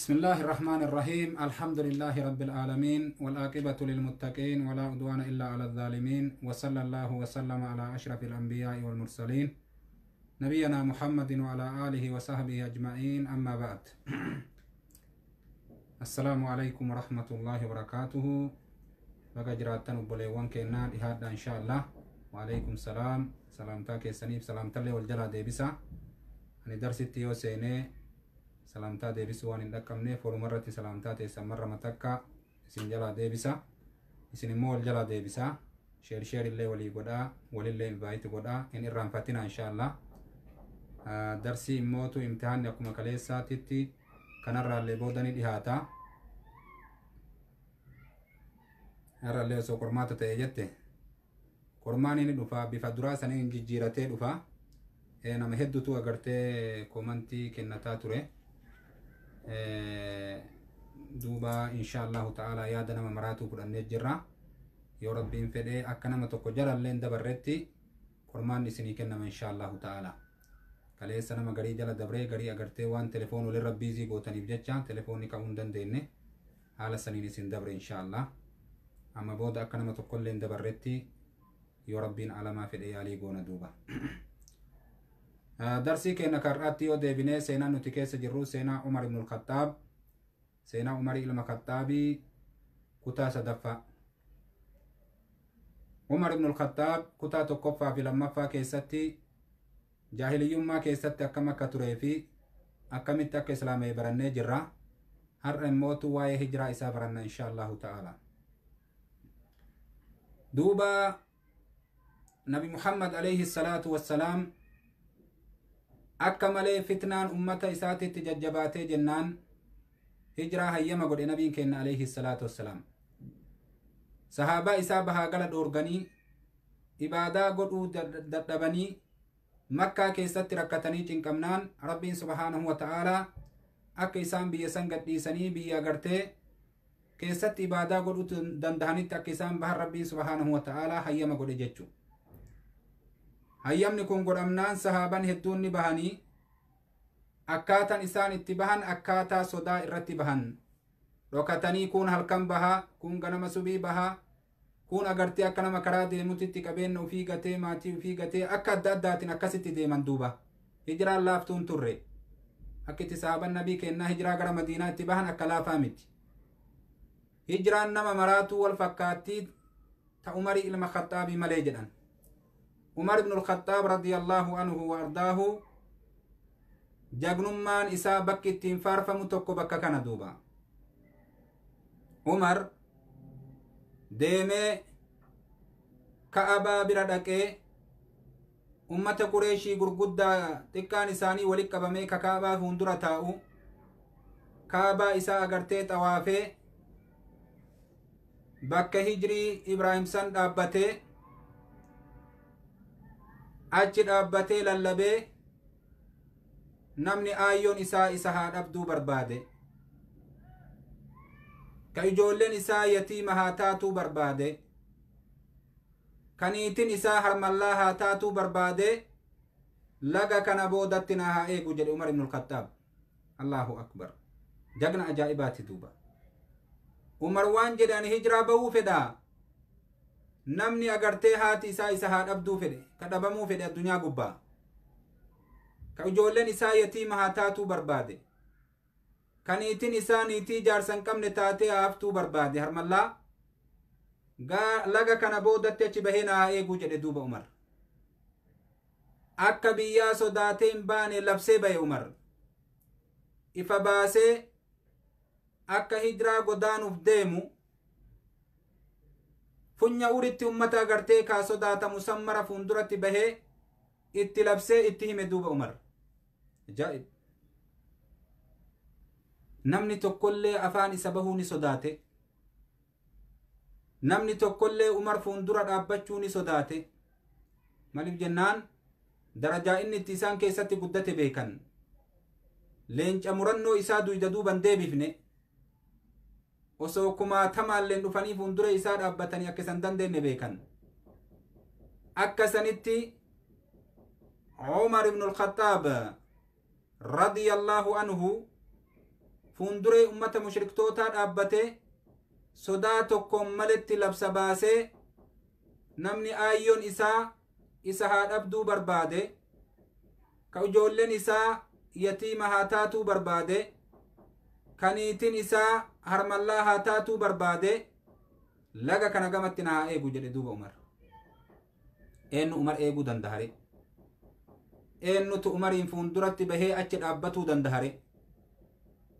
بسم الله الرحمن الرحيم. الحمد لله رب العالمين، والعاقبة للمتقين، ولا عدوان إلا على الظالمين، وصلى الله وسلم على أشرف الأنبياء والمرسلين نبينا محمد وعلى آله وصحبه أجمعين. أما بعد، السلام عليكم ورحمة الله وبركاته. Baga jiraattan obboleewwan keenyaa, dhihaadha insha Allah. وعليكم السلام. Salaamtaa keessaniif salaamtallee wal jalaa deebisa. Ani darsitti yoo seenee salaamtaa deebisuu waan hin dhaqqabneef, walumarratti salaamtaa teessan marrama takka isin jalaa deebisa, isin immoo wal jalaa deebisa. Share share illee walii godhaa, walillee invite godhaa, hin irraanfatina insha Allah. Darsii immootu imtihaanni akkuma kaleessaatitti kanarraallee booda ni dhihaata. Har'allee osoo qormaata ta'e jette, qormaan inni dhufa bifa duraa saniin jijjiiratee dhufa. Nama hedduutu agartee komantii kennataa ture. Duuba insha Allahu ta'ala yaada nama maraatuu fudhannee jirra. Yoo Rabbiin fedhee, akka nama tokko jalallee hin dabarretti qormaan isinii kennama insha Allahu ta'ala. Kaleessa nama garii jala dabree, garii agartee waan telefoon walirra busy gootaniif jecha telefoonni ka'uu hin dandeenye. Haala saniin isin dabre insha Allah. Amma booda akka nama tokkollee hin dabarretti yoo Rabbiin alamaa fedhe yaalii goona. Duuba darsii keenya karraatti yoo deebinee, seenaan nuti keessa jirru seenaa Umar ibnul Khattaab, seenaa Umarii ilma Khattaabii, kutaa sadaffaa. Umar ibnul Khattaab kutaa tokkoffaa fi lammaffaa keessatti jaahiliyyummaa keessatti akkam akka turee fi akkamitti akka islaamee barannee jirra. Har'a immootu waa'ee hijiraa isaa baranna insha Allahu ta'ala. Duuba Nabi Muhammad alayhi salaatu wassalaam akka malee fitnaan ummata isaatitti jajjabaatee jennaan hijiraa hayyama godhe nabiin kenna alayhi salaatu wassalaam. Sahaabaa isaa bahaa gala dhoorganii, ibaadaa godhuu dadhabanii, Makkaa keessatti rakkatanii cinqamnaan, Rabbiin subhaanahu wa ta'aalaa akka isaan biyya san gadhiisanii biyya agartee keessatti ibaadaa godhuu dandahanitti akka isaan bahan Rabbiin subhaanahu wa ta'aalaa hayyama godhe jechu. Hayyamni kun godhamnaan sahaaban hedduun ni bahanii. Akkaataan isaan itti bahan akkaataa sodaa irratti bahan. Dhokatanii, kun halkan bahaa, kun ganama subii bahaa, kun agartee akka nama karaa deemutitti qabeenya ofii gatee, maatii ofii gatee, akka adda addaatiin akkasitti deeman. Duuba hijiraan laaftuun turre. Akka itti sahaaban nabii kennaa hijiraa gara Madiinaa itti bahan akka laafaa miti. Hijiraan nama maraatuu wal fakkaattii ta Umarii ilma Khaxaabii malee jedhan. Umar ibn Khaxaab radiyallahu anhu wa ardaahu, jagnummaan isaa bakki ittiin faarfamu tokko bakka kana. Duuba Umar deemee Ka'abaa bira dhaqee, ummata Qureeshii gurguddaa xiqqaan isaanii walitti qabamee ka Ka'abaa fuuldura taa'u, Ka'abaa isaa agartee xawaafee, bakka hijirii Ibraahim san dhaabbatee, achi dhaabbatee lallabee, namni aayyoon isaa isa haa dhabduu barbaade, ka ijoolleen isaa yatiima haa taatuu barbaade, ka niitin isaa harmallaa haa taatuu barbaade, laga kana boodatti na haa eegu jedhe Umar ibnul Khattaab. Allahu akbar! Jagna ajaa'ibaati. Duuba Umar waan jedhe: ani hijiraa bahuu fedhaa, namni agartee haati isaa isa haa dhabduu fedhe, ka dhabamuu fedhe addunyaa gubbaa, ka ijoolleen isaa yatiima haa taatuu barbaade, ka niitin isaa niitii jaarsa hin qabne taatee haa haftuu barbaade, harmallaa, laga kana boodatti achi bahee na haa eeguu jedhe. Duuba Umar akka biyyaa sodaatee hin baane labsee bahe. Umar ifa baasee akka hijiraa godaanuuf deemu funya uritti ummata agartee kaa sodaatamu san mara fuulduratti bahee itti labsee itti hime. Duuba Umar ajaa'ib! Namni tokkollee afaan isa bahuu ni sodaate. Namni tokkollee Umar fuuldura dhaabbachuu ni sodaate. Maaliif jennaan, darajaa inni itti isaan keessatti guddate beekan. Leenca murannoo isaa duyda duuban deebifne. Osoo kumaatamaalleen dhufanii fuuldura isaa dhaabbatanii akka isan dandeenye beekan. Akka sanitti Umar ibn al-Khattaab radiyallahu anhu. Fuunduree ummata mushriktootaa dhaabbatee sodaa tokkoon maletti labsa baasee namni aayyoon isaa isa haa dhabduu barbaade, ka ijoolleen isaa yatiima haa taatuu barbaade, ka niitiin isaa harmallaa haa taatuu barbaade, laga kana gamatti na haa eegu jedhe duuba Umar. Eenyu Umar eeguu dandahare? Eenyutu Umariin fuulduratti bahee achi dhaabbatuu dandahare?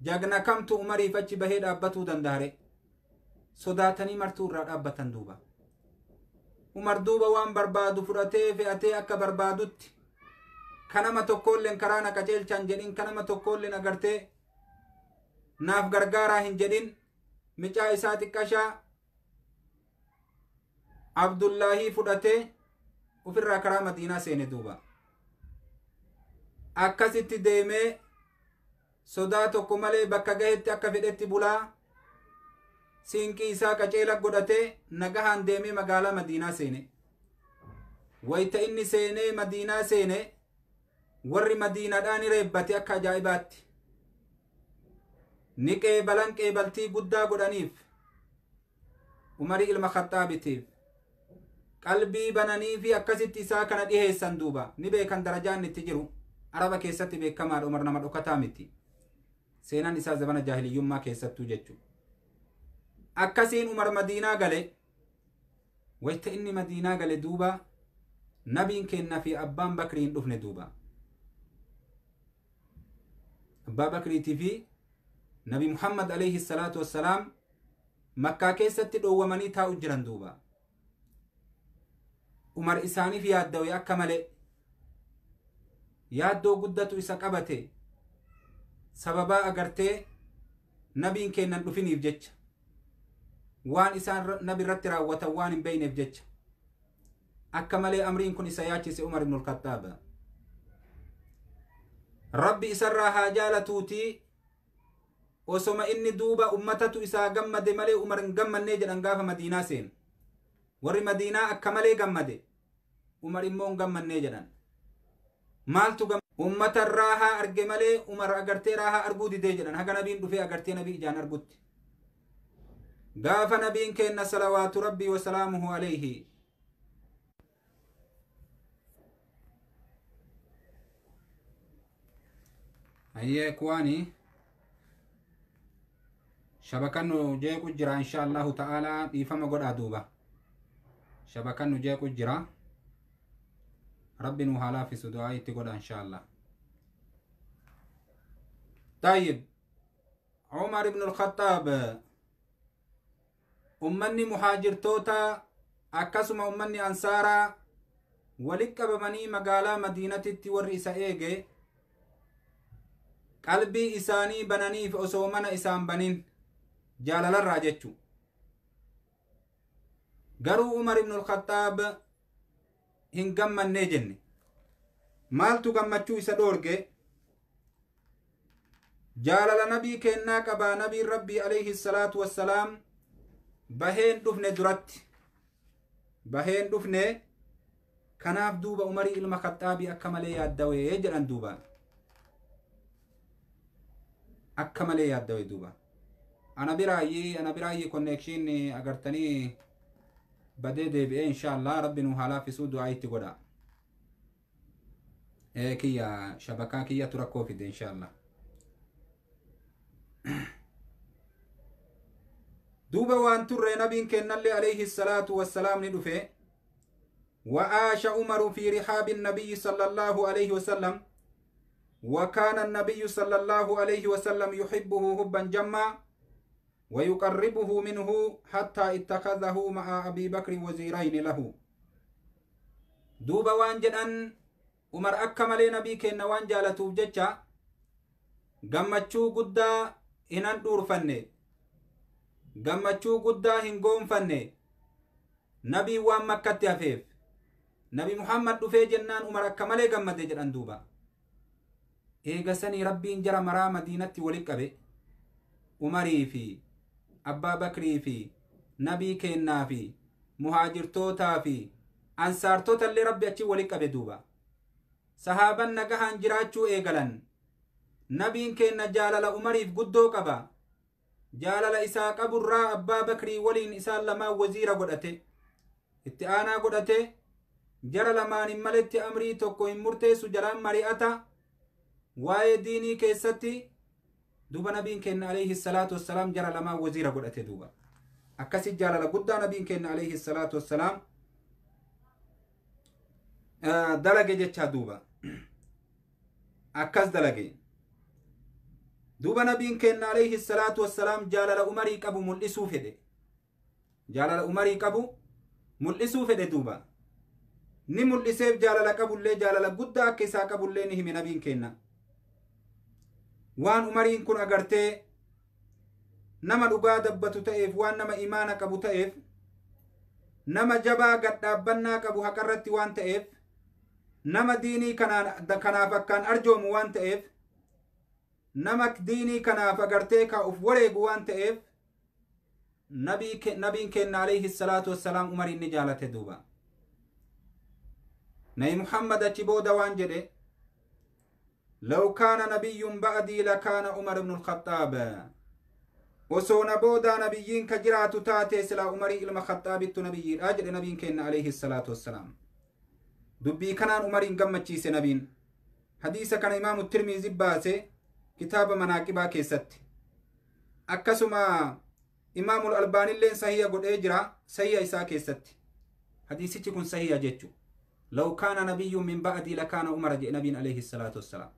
Jagna kamtu Umariif achi bahee dhaabbatuu dandahare? Sodaatanii martuu irraa dhaabbatan duuba. Umar duuba waan barbaadu fudhatee fe'atee akka barbaadutti kanama tokkoolleen karaa na qajeelchaan jedhin, kanama tokkoolleen agartee naaf gargaaraa hin jedhin, micaa isaa xiqqashaa Abdullaahii fudhatee ofirraa karaa Madiinaa seene duuba. Akkasitti deemee sodaa tokko malee bakka gahetti akka fedhetti bulaa siinqii isaa qaceela godhatee nagahaan deemee magaalaa Madiinaa seene. Wayita inni seenee Madiinaa seene warri Madiinaadhaa ni reebbate akka ajaa'ibaatti. Ni qeebalan, qeebaltii guddaa godhaniif Umarii ilma Khaxaabitiif. Qalbii bananii fi akkasitti isaa kana dhiheessan duuba. Ni beekan darajaan itti jiru. Araba keessatti beekamaadha, Umar nama dhokataa miti. Seenaan isaa zabana jaahiliyyummaa keessattuu jechuudha. Akkasiin Umar Madiinaa gale. Wayita inni Madiinaa gale duuba nabiin kenna fi abbaan Bakrii hin dhufne duuba. Abbaa Bakriitii fi Nabi Muhammad alayhi salaatu wassalaam Makkaa keessatti dhoowwamanii taa'u jiran duuba. Umar isaaniif yaaddawe akka malee. Yaaddoo guddatu isa qabate. Sababaa agartee nabiin kennan dhufiniif jecha. Waan isaan nabi irratti raawwatan waan hin beeyneef jecha. Akka malee amriin kun isa yaachise Umar ibn al-Khattaab. Rabbi isarraa haa jaalatuutii osoma inni duuba ummatatu isaa gammade malee Umar hin gammannee jedhan gaafa Madiinaa seenu. Warri Madiinaa akka malee gammade, Umar immoo hin gammannee jedhan. Maaltu ummata raahaa arge malee Umar agartee raahaa arguu didee jedhan haga nabiin dhufee agartee nabii ijaan argutti. Gaafa nabiin kenna salawaatu rabbii wa salaamuhu alayhi. Hayyee kuwaani shabakan nu jeequ jira insha Allahu ta'ala, dhiifama godhaa duuba. Shabakan nu jeequ jira. Rabbi nu haa laaffisu, du'aa itti godha insha Allah. طيب عمر بن الخطاب ummanni muhaajirtoota akkasuma ummanni ansaaraa walitti qabamanii magaalaa Madiinatitti warri isa eege qalbii isaanii bananiif osoo mana isaan banin jaalalarraa jechu. Garuu Umar ibn al-Khattaab hin gammannee jenne. Maaltu gammachuu isa dhoorge? Jaalala nabii kennaa qabaa, nabiin rabbii alayhi salaatu wassalaam baheen dhufne duratti baheen dhufne. Kanaaf duuba Umarii ilma Khaxaabii akka malee yaaddawee jedhan duuba, akka malee yaaddawee duuba. Ana biraayyii connection agartanii badee deebi'ee insha Allah rabbi nu haa laaffisuu, du'aa itti godha. Kiyya shabakaa kiyyatu rakkoo fide insha Allah. Duuba waan turre nabiin kennallee alayhi salaatu wassalaam ni dhufe. وعاش عمر في رحاب النبي صلى الله عليه وسلم، وكان النبي صلى الله عليه وسلم يحبه حبا جما ويقربه منه حتى اتخذه مع أبي بكر وزيرين له. دوبا waan jedhan Umar akka malee nabii kenna waan jaalatuuf jecha gammachuu guddaa hinan dhuurfanne, gammachuu guddaa hin goonfanne nabii waan Makkatti hafeef. Nabi Muhammad dhufee jennaan Umar akka malee gammade jedhan duuba. Eegasanii Rabbiin jara maraa Madiinatti walit qabe, Umarii fi Abbaa Bakrii fi nabii kennaa fi muhaajirtootaa fi ansaartota illee Rabbi achi walit qabe duuba. Sahaaban nagahaan jiraachuu eegalan. Nabiin keenna jaalala Umariif guddoo qaba. Jaalala isaa qaburraa Abbaa Bakrii waliin isaan lamaan waziira godhate, itti aanaa godhate. Jara lamaanin maletti amrii tokko hin murteessu, jalaan mari'ata waa'ee diinii keessatti. Duuba nabiin keenna alayhi salaatu wassalaam jara lamaan waziira godhate. Duuba akkasi jaalala guddaa nabiin keenna alayhi salaatu wassalaam dalage jechaa. Duuba akkas dalage. Duuba nabiin keenna alayhi salaatu wassalaam jaalala Umarii qabu mul'isuu fedhe, jaalala Umarii qabu mul'isuu fedhe. Duuba ni mul'iseef jaalala qabullee, jaalala guddaa akka isaa qabullee ni hime nabiin keenna. Waan Umariin kun agartee nama dhugaa dabbatu ta'eef, waan nama imaana qabu ta'eef, nama jabaa gadhaabbannaa qabu haqarratti waan ta'eef, nama diinii kanaaf akkaan arjoomu waan ta'eef, nama diinii kanaaf agartee ka uf wareegu waan ta'eef, nabiin keenna alayhi salaatu wassalaam Umariin ni jaalate. Duuba Nabi Muhammad achi booda waan jedhe: "لو كان نبي بعدي لكان عمر بن الخطاب." Osoo na boodaa nabiyyiin ka jiraatu taate, silaa Umarii ilma Khaxaabittu nabiyyiidha jedhe nabiin keenna alayhi salaatu wassalaam. Dubbii kanaan Umariin gammachiise nabiin. Hadiisa kana Imaamu Tirmiizi baase kitaaba Manaaqibaa keessatti. Akkasuma Imaamul Albaanilleen sahiya godhee jira sahiya isaa keessatti. Hadiisichi kun sahiya jechu. "لو كان نبي من بعدي لكان عمر" jedhe nabiin alayhi salaatu wassalaam.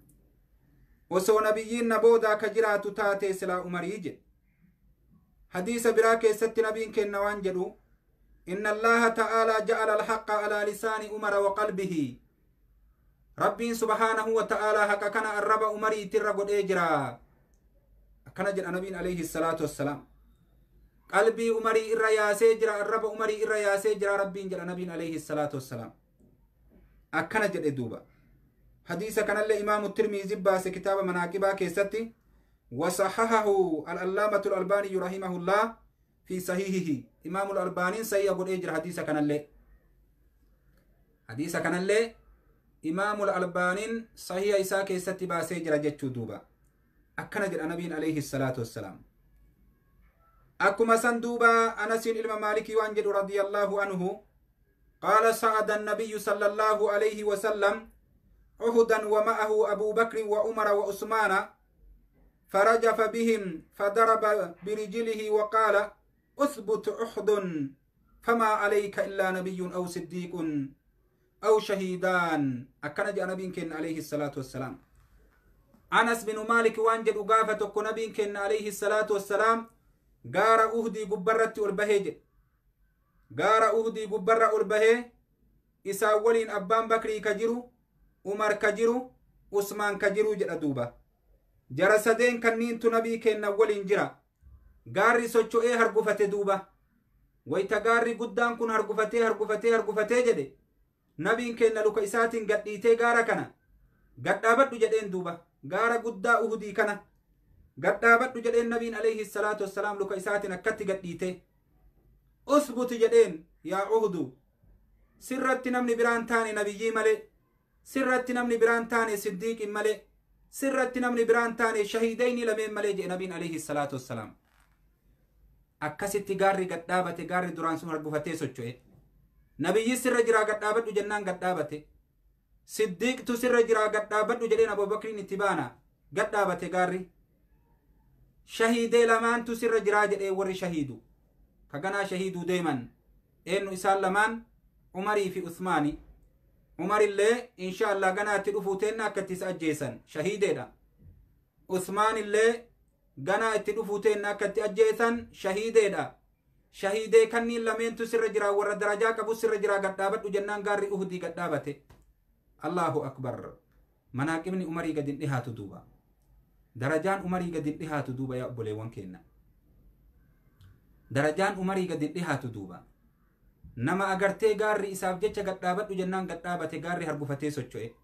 Osoo nabiyyiin na boodaa ka jiraatu taate, silaa Umarii jedhe. Hadiisa biraa keessatti nabiin keenna waan jedhu: "إن الله تعالى جعل الحق على لسان عمر وقلبه." Rabbiin subhaanahu wa ta'aalaa haqa kana arraba Umariitirra godhee jira, akkana jedha nabiin alayhi salaatu wassalaam. Qalbii Umarii irra yaasee jira, arraba Umarii irra yaasee jira Rabbiin jedha nabiin alayhi salaatu wassalaam. Akkana jedhe. Duuba hadiisa kanallee Imaamu Tirmiizi baase kitaaba Manaaqibaa keessatti. وصححه العلامة الألباني رحمه الله في صحيحه. إمام الألباني صحيح godhee jira hadiisa kanallee. Hadiisa kanallee Imaamul Albaaniin sahiha isaa keessatti baasee jira jechuu. Duuba akkana jedha nabiin alayhi salaatu wassalaam. Akkuma san duuba Anasiin ilma Maalikii waan jedhu رضي الله عنه قال: صعد النبي صلى الله عليه وسلم أحدا ومعه أبو بكر وعمر وعثمان، فرجف بهم، فضرب برجله وقال: اثبت أحد، فما عليك إلا نبي أو صديق أو شهيدان. Akkana jedha nabiin keenna alayhi الصلاة والسلام. Anas bin Maalik waan jedhu: gaafa tokko nabiin keenna alayhi الصلاة والسلام gaara Uhdii gubbarratti ol bahee jedhe. Gaara Uhdii gubbarra ol bahee, isaan waliin Abbaan Bakrii ka jiru, Umar ka jiru, Usmaan ka jiru jedha. Duuba jara sadeen kanniintu nabii keenna waliin jira. Gaarri socho'ee hargufate. Duuba wayta gaarri guddaan kun hargufatee hargufatee hargufatee jedhe, nabiin keenna luka isaatiin gadhiitee gaara kana gadhaabadhu jedheen. Duuba gaara guddaa Uhudii kana gadhaabadhu jedheen nabiin alayhi salaatu wassalaam. Luka isaatiin akkatti gadhiite, "اثبت" jedheen, "yaa Uhdu, sirratti namni biraan taane nabiyyii malee, sirratti namni biraan taane siddiiqin malee, sirratti namni biraan taane shahiidayni lameen malee" jedhe nabiin alayhi salaatu wassalaam. Akkasitti gaarri gadhaabate. Gaarri duraan sun hargufatee socho'e, nabiyyi sirra jiraa gadhaabadhu jennaan gadhaabate. Siddiiqtu sirra jiraa gadhaabadhu jedheen, Abubakriin itti baana, gadhaabate gaarri. Shahiidee lamaantu sirra jiraa jedhee. Warri shahiidu ka ganaa shahiiduu deeman eenyu? Isaan lamaan Umarii fi Usmaani. Umarillee insha Allah ganaatti dhufuu teenna akka itti isa ajjeesan shahiideedha. Usmaanillee ganaa itti dhufuu teenna akka itti ajjeesan shahiideedha. Shahiidee kanniin lameentu sirra jiraa, warra darajaa qabu sirra jiraa, gadhaabadhu jennaan gaarri Uhudii gadhaabate. Allahu akbar! Manaaqibni Umarii gadin dhihaatu. Duuba darajaan Umarii gadin dhihaatu. Duuba yaa obboleewwan keenna, darajaan Umarii gadin dhihaatu. Duuba nama agartee gaarri isaaf jecha gadhaabadhu jennaan gadhaabate, gaarri hargufatee socho'e,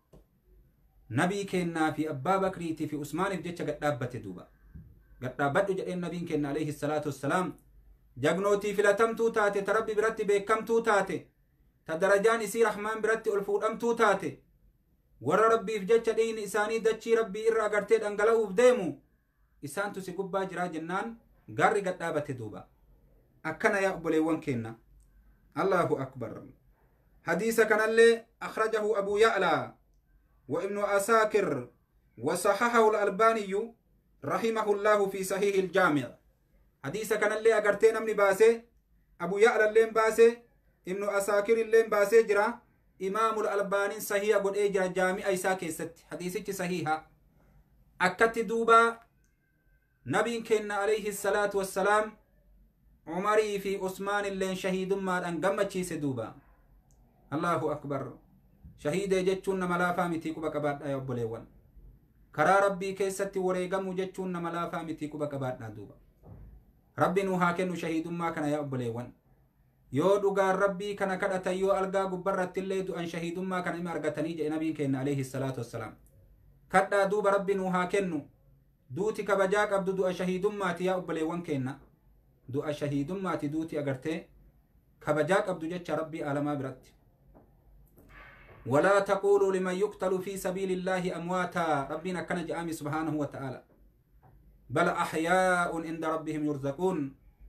nabii kennaa fi Abbaa Bakriitii fi Usmaaniif jecha gadhaabbate. Duuba gadhaabbadhu jedheen nabiin kenna alayhi salaatu wassalaam. Jagnootii filatamtuu taate, ta Rabbi biratti beekamtuu taate, ta darajaan isii Rahmaan biratti ol fuudhamtuu taate. Warra rabbiif jecha dhiigni isaanii dachii rabbii irra agartee dhangala'uuf deemu isaantu si gubbaa jiraa jennaan gaarri gad dhaabate duuba. Akkana yaa obboleewwan keenna. Allahu akbar. Hadiisa kanallee akhrajahu Abu Ya'laa wa Ibnu Asaakir wa sahahahu al-Albaaniyyu rahimahullahu fi sahihi al-Jaami'. Hadiisa kanallee agartee namni baase Abu Ya'la illeen baase, Ibnu Asaakir illeen baasee jira. Imaamul Albaaniin sahiha godhee jira jaami'a isaa keessatti. Hadiisichi sahiha. Akkatti duuba nabiin keenna alayhi salaatu wassalaam Umarii fi Usmaan illeen shahiidummaadhaan gammachiise duuba. Allahu akbar. Shahiidee jechuun nama laafaa mitii, quba qabaadhaa yaa obboleewwan. Karaa rabbii keessatti wareegamuu jechuun nama laafaa mitii, quba qabaadhaa duuba. Rabbi nuu haa kennu shahiidummaa kana yaa obboleewwan. Yoo dhugaan rabbii kana kadhatan yoo algaa gubbarratti illee du'an shahiidummaa kana ima argatanii jedhe nabiin keenna alayhi salaatu wassalaam. Kadhaa duuba rabbi nuu haa kennu. Duuti kabajaa qabdu du'a shahiidummaati yaa obboleewwan keenna. Du'a shahiidummaati duuti agartee kabajaa qabdu jecha rabbii aalamaa biratti. ولا تقولوا لمن يقتل في سبيل الله أمواتا، ربنا كان جامي سبحانه وتعالى، بل أحياء عند ربهم يرزقون،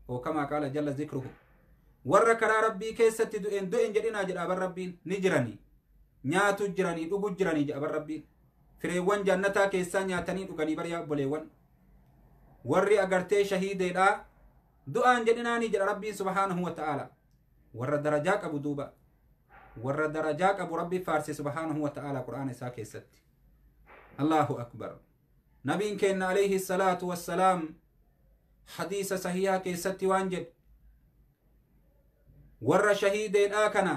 وكما قال جل ذكره. warra karaa rabbii keessatti du'een du'een jedhinaa jedha aban rabbiin. Ni jiranii, nyaatu jiranii, dhugu jiranii jedha aban rabbiin. Fireewwan jannataa keessaa nyaatanii dhuganii bar yaa obboleewwan. Warri agartee shahiideedhaa du'aan jedhinaanii jedha rabbiin subhaanahu wa ta'aala. Warra darajaa qabu duuba, warra darajaa qabu rabbi faarse subhaanahu wa ta'aala qur'aana isaa keessatti. Allahu akbar. Nabiin keenna alayhi salaatu wassalaam hadiisa sahihaa keessatti waan jedhe, warra shahiideedhaa kana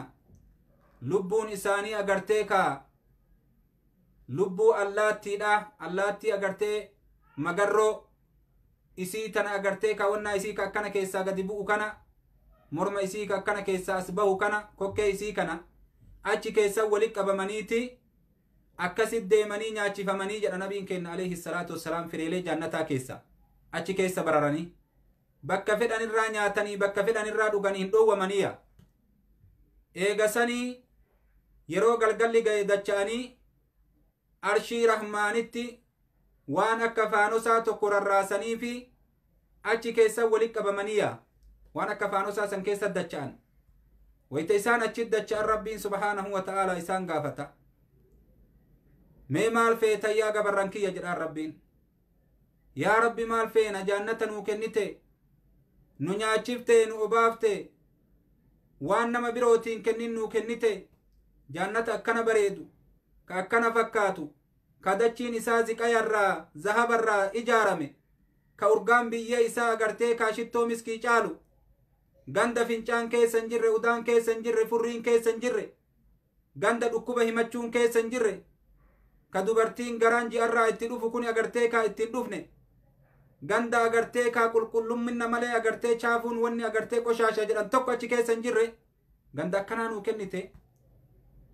lubbuun isaanii agartee kaa lubbuu allaattiidha, allaattii agartee magarroo isii tana agartee kaa wannaa isii ka akkana keessaa gadi bu'u kana, morma isii ka akkana keessaa as bahu kana, kokkee isii kana achi keessa walitti qabamaniiti akkasit deemanii nyaachifamanii jedha nabiin keenna alayhi salaatu wassalaam. Fireelee jannataa keessa achi keessa bararanii bakka fedhan irraa nyaatanii bakka fedhan irraa dhuganii hin dhoowwamaniya. Eegasanii yeroo galgalli ga'e dacha'anii arshii rahmaanitti waan akka faanosaa tokko rarraasanii fi achi keessa walitti qabamaniya. Waan akka faanosaa san keessa dacha'an. Wayita isaan achi dacha'an rabbiin subhaanahu wa ta'aala isaan gaafata. Mee maal feetan yaa gabarran kiyya jedhaan rabbiin. Yaa rabbi maal feena, jaannata nuu kennite, nu nyaachifte, nu obaafte, waan nama birootiin kennin nuu kennite, jaannata akkana bareedu ka akkana fakkaatu, ka dachiin isaa ziqayarraa zahabarraa ijaarame, ka urgaan biyya isaa agartee kaashittoo miskii caalu, ganda fincaan keessa hin jirre, udaan keessa hin jirre, furriin keessa hin jirre, ganda dhukkuba himachuun keessa hin jirre, ka dubartiin garaan ji'arraa itti dhufu kun agartee kaa ittiin dhufne, ganda agartee kaa qulqullumminna malee agartee chaafuun wanni agartee qoshaasha jedhan tokko achi keessa hin jirre, ganda akkanaa nuu kennite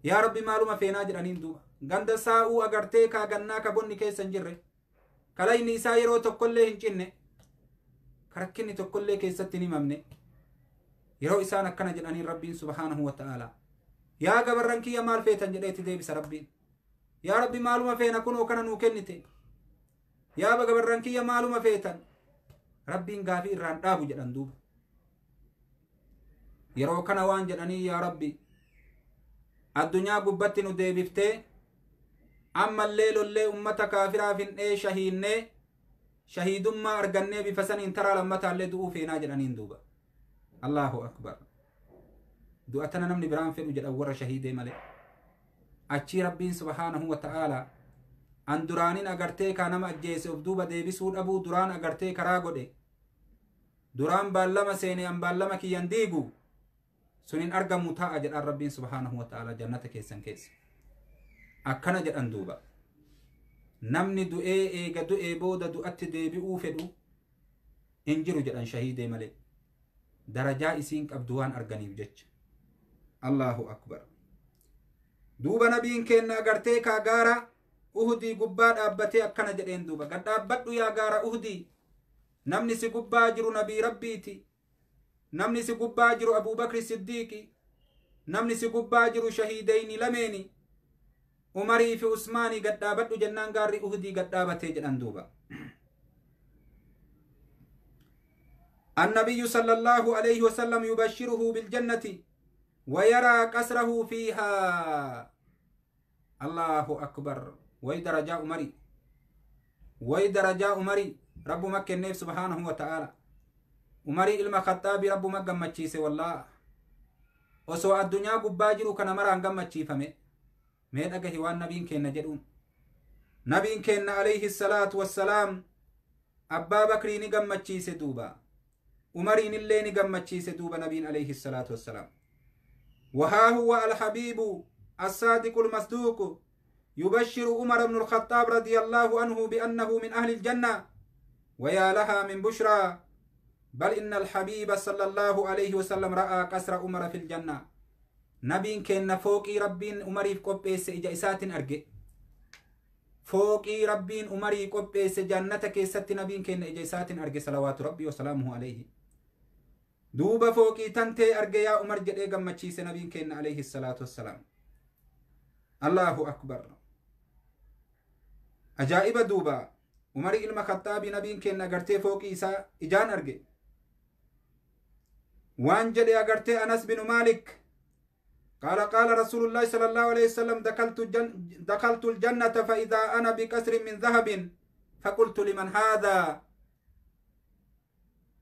yaa rabbi maaluma feenaa jedhaniin duuba. Ganda saa'uu agartee kaa gannaa ka bonni keessa hin jirre, kalayni isaa yeroo tokkollee hin cinne, ka rakkinni tokkollee keessatti hin himamne. Yeroo isaan akkana jedhaniin rabbiin subhaanahu wa ta'aala yaa gabarran kiyya maal feetan jedheetti deebisa rabbiin. Yaa rabbi maaluma feena, kunoo kana nuu kennite, yaa gabarran kiyya maaluma feetan? Rabbiin gaafii irraan dhaabu jedhan duuba. Yeroo kana waan jedhanii, yaa rabbi addunyaa gubbatti nu deebiftee ammallee lollee ummata kaafiraaf hin shahiinnee shahiidummaa argannee bifa saniin taraa lammataallee du'uu feenaa jedhaniin duuba. Allahu akbar. Du'a tana namni biraan fedhu jedhan warra shahiidee malee. Achii rabbiin subhaanahu wa ta'aala an duraanin agartee kaa nama ajjeese of duuba deebisuu dhabuu duraan agartee karaa godhe, duraan baallama seene an baallama kiyyan diigu sunin argamu ta'a jedhan rabbiin subhaanahu wa ta'aala jannata keessan keessa. Akkana jedhan duuba. Namni du'ee eega du'ee booda du'atti deebi'uu fedhu hin jiru jedhan shahiidee malee. Darajaa isiin qabdu waan arganiif jecha. Allahu akbar. Duuba nabiin keenna agartee kaa gaara Uhudii gubbaa dhaabbatee akkana jedheen duuba. Gad dhaabbadhu yaa gaara Uhudii. Namni si gubbaa jiru nabii rabbiiti. Namni si gubbaa jiru Abuubakri Siddiiqi. Namni si gubbaa jiru shahiideyni lameeni. Umarii fi Usmaanii gadhaabadhu jennaan gaarri Uhudii gadhaabatee jedhan duuba. النبي صلى الله عليه وسلم يبشره بالجنة ويرى قصره فيها. الله أكبر. وي درجة عمري، وي درجة عمري رب مكة النيف سبحانه وتعالى. عمري ilma Khaxaabii رب مكة gammachiise والله. Osoo addunyaa gubbaa jiru kana maraan gammachiifame. Mee dhagahi waan nabiin keenna jedhuun. Nabiin keenna alayhi salaatu wassalaam Abbaa Bakrii ni gammachiise duuba. Umariin illee ni gammachiise duuba nabiin alayhi salaatu wassalaam. وها هو الحبيب الصادق المصدوق يبشر عمر بن الخطاب رضي الله عنه بأنه من أهل الجنة، ويا لها من بشرى. بل إن الحبيب صلى الله عليه وسلم رأى قصر عمر في الجنة. نبين كان فوقي ربين عمري قبيس إجا إسات أرجع. فوقي ربين عمري قبيس جنتك ست نبين كان إجا إسات أرجع صلوات ربي وسلامه عليه. دوب فوقي تنتي أرجع يا عمر جد إجا نبين كان عليه الصلاة والسلام. الله أكبر. أجائب دوبا عمر ilma Khaxaabii nabiin keenna agartee fooqii isaa ijaan arge. Waan jedhe agartee Anas bin Malik قال قال رسول الله صلى الله عليه وسلم دخلت الجنة فإذا أنا بقصر من ذهب فقلت لمن هذا.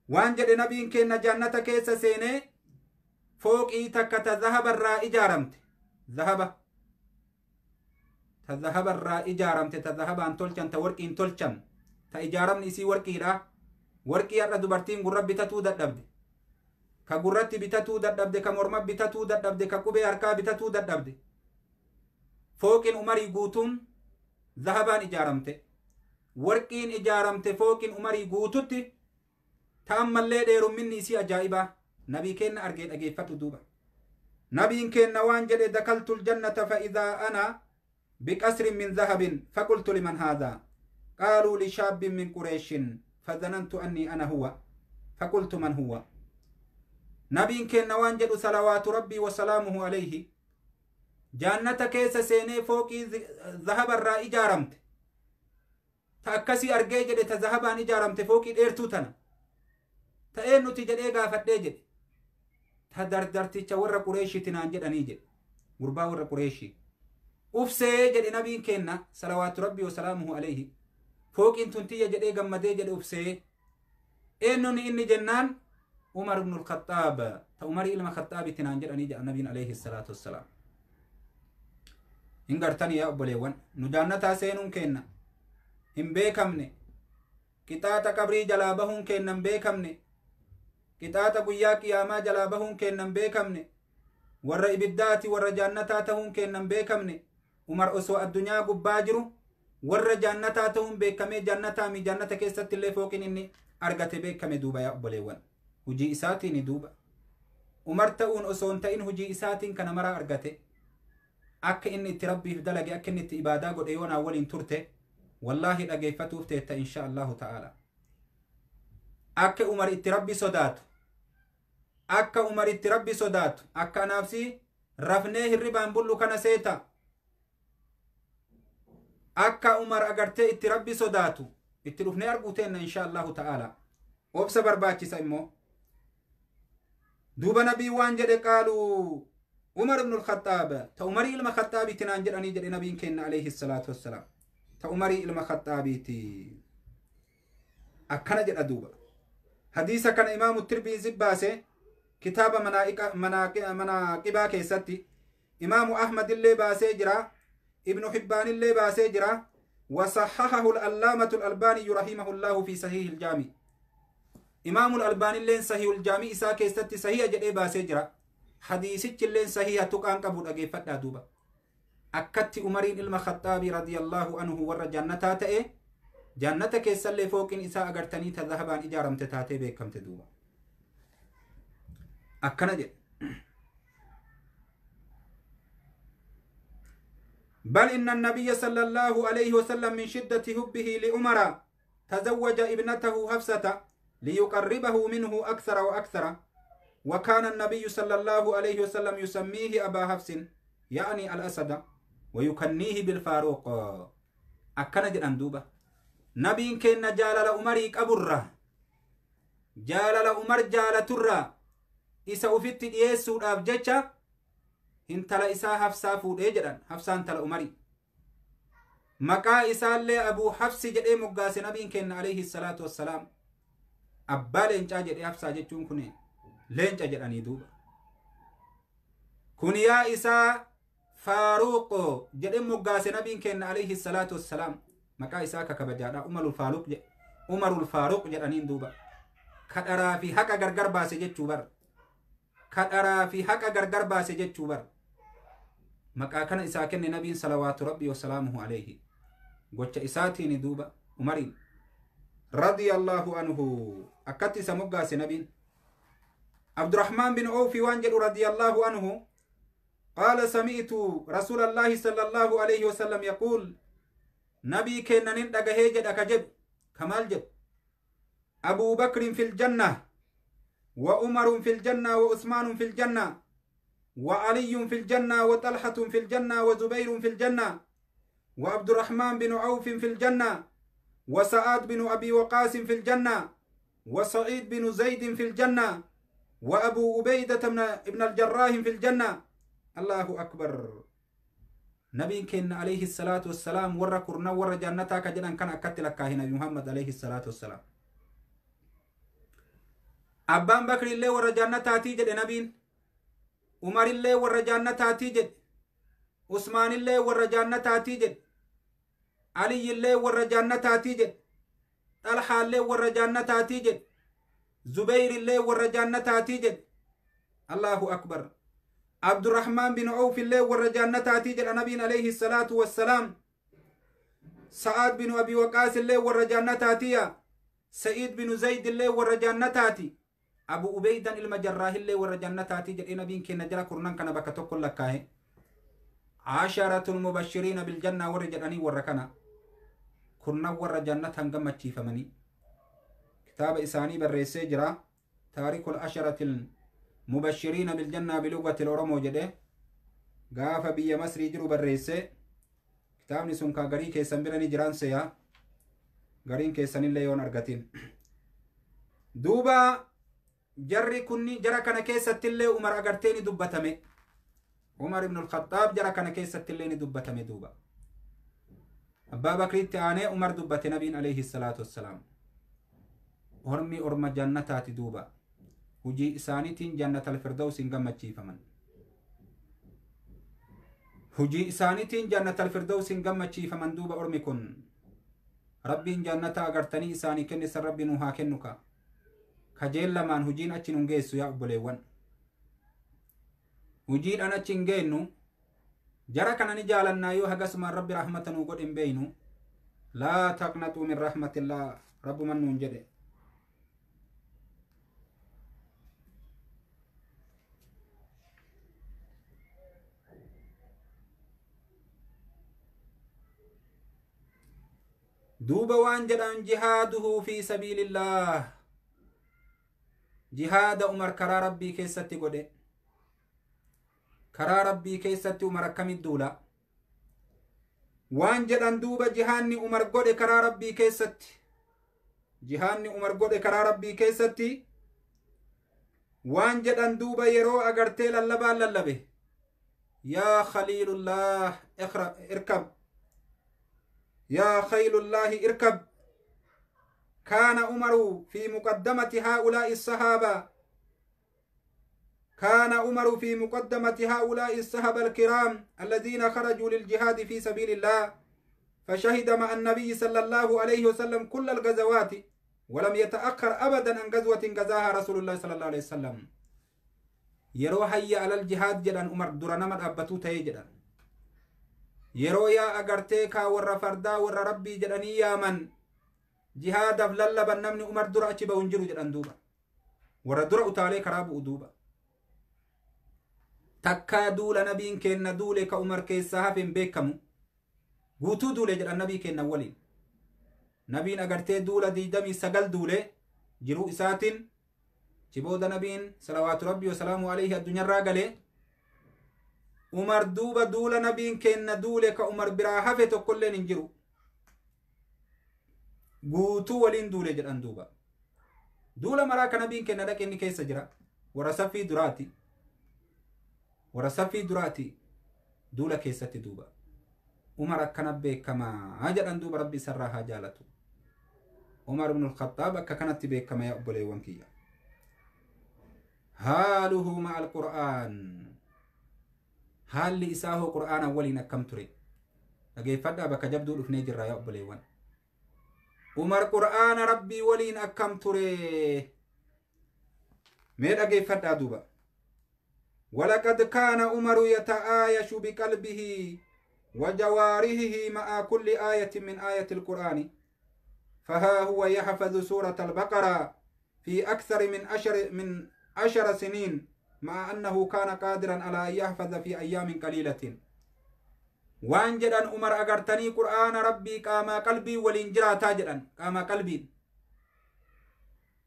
waan jedhe nabiin keenna jannata keessa seenee fooqii takka ta zahaba irraa ijaaramte, zahaba ta zahaba irraa ijaaramte, ta zahabaan tolchan, ta warqiin tolchan, ta ijaaramni isii warqiidha. Warqii har'a dubartiin gurra bitatuu dadhabde, ka gurratti bitatuu dadhabde, ka morma bitatuu dadhabde, ka qubee harkaa bitatuu dadhabde. Fooqiin Umarii guutuun zahabaan ijaaramte, warqiin ijaaramte. Fooqiin Umarii guututti ta ammallee dheerumminni isii ajaa'ibaa. Nabii keenna argee dhageeffadhu duuba. Nabiin keenna waan jedhe dakaltu ljannata fa idaa ana بقصر من ذهب فقلت لمن هذا؟ قالوا لشاب من قريش فظننت أني أنا هو فقلت من هو؟ نبي كان وانجد صلوات ربي وسلامه عليه جنة كيس سيني فوقي ذهب الرأي جارمت تأكسي أرجي جد تذهبان جارمت فوقي إيرتوتنا تأين نتيجة إيجا فتجد تدردرتي تورا قريشي تنانجد أنيجد غربا ورا قريشي ufsee jedhe nabiin kenna salawaatu rabbii wasalaamuhu alayhi. Fooqiin tuntiyya jedhee gammadee jedhe ufsee. Eenyuun inni jennaan Umar ibn al-Khattaab ta Umarii ilma Khattaabitti naan jedhanii jedha nabiin alayhi salaatu wassalaam. Hin gartanii yaa obboleewwan, nu jaannataa seenuun kenna hin beekamne, qixaaxa qabrii jalaa bahuun kenna hin beekamne, qixaaxa guyyaa qiyaamaa jalaa bahuun kenna hin beekamne, warra ibiddaati warra jaannataa tahuun kenna hin beekamne. Umar osoo addunyaa gubbaa jiru warra jaannataa tahuun beekamee jaannataa mi jaannata keessatti illee fooqin inni argate beekame duuba yaa obboleewwan. Hujii isaatiin duuba Umar ta'uun osoo hin ta'in hujii isaatiin kana maraa argate. Akka inni itti rabbiif dalage, akka inni itti ibaadaa godhe yoonaa waliin turte wallaahi dhageeffatuuf teetta insha Allahu ta'ala. Akka Umar itti rabbi sodaatu, akka Umar itti rabbi sodaatu, akka anaafsi rafnee hirribaan bullu kana seeta. Akka Umar agartee itti rabbi sodaatu itti dhufnee arguu teenna insha Allahu ta'ala. Obsa barbaachisa immoo. Duuba nabii waan jedhe qaaluu Umar ibn al-Khattaab ta Umarii ilma Khattaabiitti naan jedhanii jedhe nabiin kenna alayhi salaatu wassalaam. Ta Umarii ilma Khattaabiiti. Akkana jedha duuba. Hadiisa kana Imaamu Tirmiizi baase kitaaba manaaqibaa keessatti, Imaamu Ahmad illee baasee jira, Ibnu Hibbaan illee baasee jira. وصححه العلامة الألباني رحمه الله في صحيح الجامع. إمام الألباني لين صحيح الجامع إسا كيستي صحيح جدي باسي جرا. حديثي لين صحيح تقان قبول أجي فتا دوبا. أكدت عمرين ilma Khaxaabii رضي الله عنه ور جنة تأي جنة كيسل فوقين إسا أغرتني تذهبان إجارم تتاتي بكم تدوبا. أكنا جد. بل إن النبي صلى الله عليه وسلم من شدة حبه لعمر تزوج ابنته حفصة ليقربه منه أكثر وأكثر. وكان النبي صلى الله عليه وسلم يسميه أبا حفص يعني الأسد. ويكنيه بالفاروق أكنا جدًا دوبا نبين كنا جالل عمري قبرة جالل عمر جال ترى إسا أفت يسوع أبجتشا intala isaa Hafsaa fuudhee jedhan. Hafsaan intala Umarii. Maqaa isaallee Abuu Hafsi jedhee moggaase nabiin kenna alayhi salaatu wassalaam. Abbaa leencaa jedhee Hafsaa jechuun kun leenca jedhanii duuba. Kuniyaa isaa Faaruq jedhee moggaase nabiin kenna alayhi salaatu wassalaam. Maqaa isaa ka kabajaadha Umarul Faaruq jedhaniin duuba. Kadharaa fi haqa gargar baase jechuu bara. Kadharaa fi haqa gargar baase jechuu bara. Maqaa kana isaa kenne nabiin salawaatu rabbii wasalaamuhu alayhi. Gocha isaatiin duuba Umariin radiyallahu anhu akkatti isa moggaase nabiin. Abdurrahmaan bin Awfi waan jedhu radiyallahu anhu qaala sami'tu rasuulallahi sallallahu alayhi wasallam yaquul nabii kennanin dhagahee jedha ka jedhu kamaal jedhu Abuu Bakrin fil janna وعمر في الجنة وعثمان في الجنة وعلي في الجنة وطلحة في الجنة وزبير في الجنة وعبد الرحمن بن عوف في الجنة وسعد بن أبي وقاص في الجنة وسعيد بن زيد في الجنة وأبو عبيدة بن الجراح في الجنة. الله أكبر. نبي كن عليه الصلاة والسلام ور كرنا ور جنتا كجنان كان أكتلك كاهن محمد عليه الصلاة والسلام. Abbaan Bakri illee warra jannataatii jedhe nabiin. Umar illee warra jannataatii jedhe. Usmaan illee warra jannataatii jedhe. Ali illee warra jannataatii jedhe. Xalhaa illee warra jannataatii jedhe. Zubayr illee warra jannataatii jedhe. Allahu akbar. Abdurrahmaan bin Awf illee warra jannataatii jedha nabiin alayhi salaatu wassalaam. Sa'aad bin Abi Waqaas illee warra jannataatiya. Sa'iid bin Zayd illee warra jannataati. Abu Ubeydan ilma Jarraahillee warra jannataatii jedhee nabiin keenya jala kurnan kana bakka tokko lakkaa'e. Asharatul mubashiriina biljannaa warri jedhanii warra kana kurnan warra jannataan gammachiifamanii. Kitaaba isaanii barreessee jira. Taarikul asharatil mubashiriina biljannaa bilugatil Oromoo jedhee gaafa biyya Masrii jiru barreessee. Kitaabni sun kaa garii keessan bira ni jiraan seeyaa. Gariin keessanillee yoon argatin. Duuba jarri kunni jara kana keessattillee Umar agartee ni dubbatame. Umar ibn al-Khattaab jara kana keessattillee ni dubbatame duuba. Abbaa Bakriitti aanee Umar dubbate nabiin alayhi salaatu wassalaam. Ormi orma jannataati duuba. Hujii isaaniitiin jannatal firdawsiin gammachiifaman. Hujii isaaniitiin jannatal firdawsiin gammachiifaman duuba ormi kun. Rabbiin jannata agartanii isaanii kennisan rabbi nu haa kennuka. Kajeellamaan hujiin achi nun geessu yaa obboleewwan. Hujiidhaan achi hin geennu. Jara kana ni jaalannaa yoo hagasumaan rabbi rahmata nuu godhe hin beeynu. Laa taqnaxuu min rahmatillaa rabbuman nuun jedhe. Duuba waan jedhan jihaaduhu fi sabiilillah. Jihaada Umar karaa rabbii keessatti godhe. Karaa rabbii keessatti Umar akkamit duula? Waan jedhan duuba jihaanni Umar godhe karaa rabbii keessatti. Jihaanni Umar godhe karaa rabbii keessatti. Waan jedhan duuba yeroo agartee lallabaan lallabe. Yaa khaliilullah irkab. يا خيل الله اركب. كان عمر في مقدمة هؤلاء الصحابة. كان عمر في مقدمة هؤلاء الصحابة الكرام الذين خرجوا للجهاد في سبيل الله، فشهد مع النبي صلى الله عليه وسلم كل الغزوات ولم يتأخر أبدا عن غزوة غزاها رسول الله صلى الله عليه وسلم. يروح على الجهاد جدا عمر درنما أبتو تيجدا. Yeroo yaa agartee kaa warra fardaa warra rabbii jedhanii yaaman jihaadaaf lallaban namni Umar dura achi bahu hin jiru jedhan duuba. Warra dura utaalee karaa bu'u duuba. Takkaa duula nabiin kenna duule ka Umar keessaa hafe hin beekamu. Guutuu duule jedhan nabii kenna waliin. Nabiin agartee duula 29 duule jiruu isaatiin cibooda nabiin salawaatu rabbii wasalaamu alayhi addunyaarraa galee. Umar duuba duula nabiin kenna duule ka Umar biraa hafe tokkolleen hin jiru. Guutuu waliin duule jedhan duuba. Duula maraa ka nabiin kenna dhaqe inni keessa jira. Warra saffii duraati. Warra saffii duraati duula keessatti duuba. Umar akkana beekamaa jedhan duuba rabbi isarraa haa jaalatu. Umar ibn al-Khattaab akka kanatti beekama yaa obboleewwan kiyya. Haaluhu ma'a al-Qur'aan. Haalli isaa hoo Qur'aana waliin akkam ture? Dhageeffadhaa bakka jabduu dhufnee jirra yaa obboleewwan. Umar Qur'aana rabbii waliin akkam ture? Mee dhageeffadhaa duuba. ولقد كان عمر يتعايش بقلبه وجوارحه مع كل آية من آية القرآن فها هو يحفظ سورة البقرة في أكثر من 10 سنين مع أنه كان قادرا على أن يحفظ في أيام قليلة. وان جدًا عمر أغرتني قرآن ربي قام قلبي والإنجرا تاجرا قام قلبي.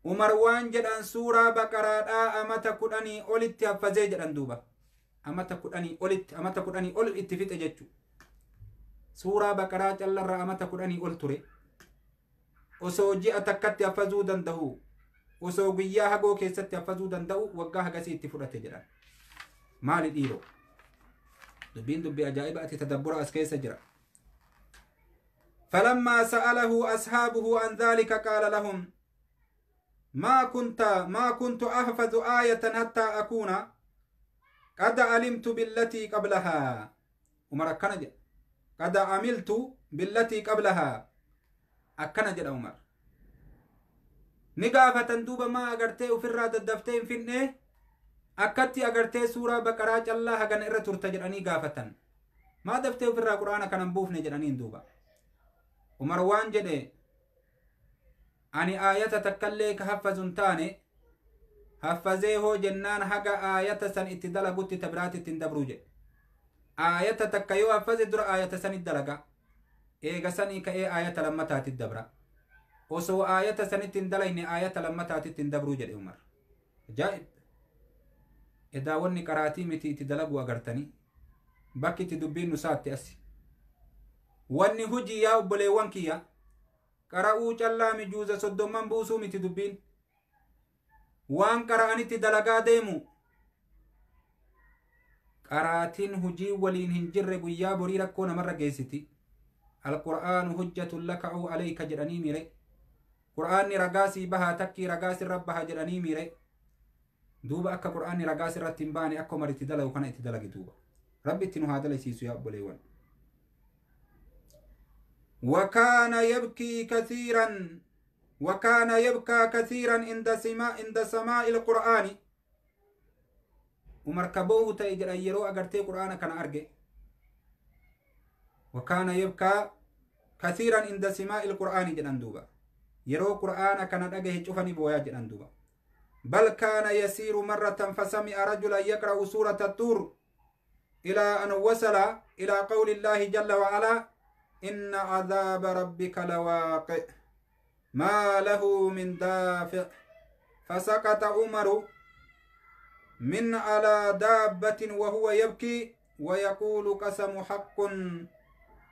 عمر وان جدًا سورة بقرة أمتا كدني أولت حفظي جدًا دوبا أمتا كدني أولت أمتا كدني أول اتفت جتشو سورة بقرة جلّر أمتا كدني أول تري osoo ji'a takkatti hafazuu danda'u osoo guyyaa hagoo keessatti hafazuu danda'u waggaa hagasii itti fudhate jedhan. Maali dhiiroo? Dubbiin dubbii ajaa'iba ati tadabbura as keessa jira. فلما سأله أصحابه عن ذلك قال لهم ما كنت أحفظ آية حتى أكون قد علمت بالتي قبلها. عمر أكنا قد عملت بالتي قبلها akkana jedha Umar. Ni gaafatan duuba maa agartee ofirraa daddaftee hin finne akkatti agartee suuraa baqaraa callaa hagana irra turta jedhanii gaafatan. Maa daftee ofirraa quraana kanan buufne jedhaniin duuba. Umar waan jedhe ani aayata takkallee ka haffazu hin taane haffazee hoo jennaan haga aayata san itti dalagutti tabiraatti ittiin dabruu jedhe. Aayata takka yoo haffaze dura aayata sanitti dalaga. Eega sanii ka'ee aayata lammataatti dabra. Osoo aayata sanitti hin dalayne aayata lammataatti hin dabruu jedhe Umar. Ajaa'ib! Edaa wanni qaraatii miti itti dalagu agartanii bakki itti dubbiin nu saatte asi. Wanni hujii yaa obboleewwan kiyya qara'uu callaa mijuuza 30 buusuu miti dubbiin. Waan qara'anitti dalagaa deemu qaraatiin hujii waliin hin jirre guyyaa borii rakkoo namarra geessiti. القرآن حجة لك أو عليك جراني ميري قرآن رقاسي بها تكي رقاسي ربها جراني ميري دوبا أكا قرآن رقاسي رتنباني أكو مرتي دلق وكان اتدلق دوبا ربي اتنو هذا ليسيسو يا أبو ليوان. وكان يبكي كثيرا وكان يبكى كثيرا عند سماع القرآن. ومركبوه تأجر أيرو أغرتي قرآن كان أرجع. وكان يبكى كثيرا عند سماع القرآن جدًا دوبا يرو قرآن كان أجه شوفني بويا جدًا دوبا. بل كان يسير مرة فسمع رجلا يقرأ سورة الطور إلى أن وصل إلى قول الله جل وعلا إن عذاب ربك لواقع ما له من دافع. فسقط عمر من على دابة وهو يبكي ويقول قسم حق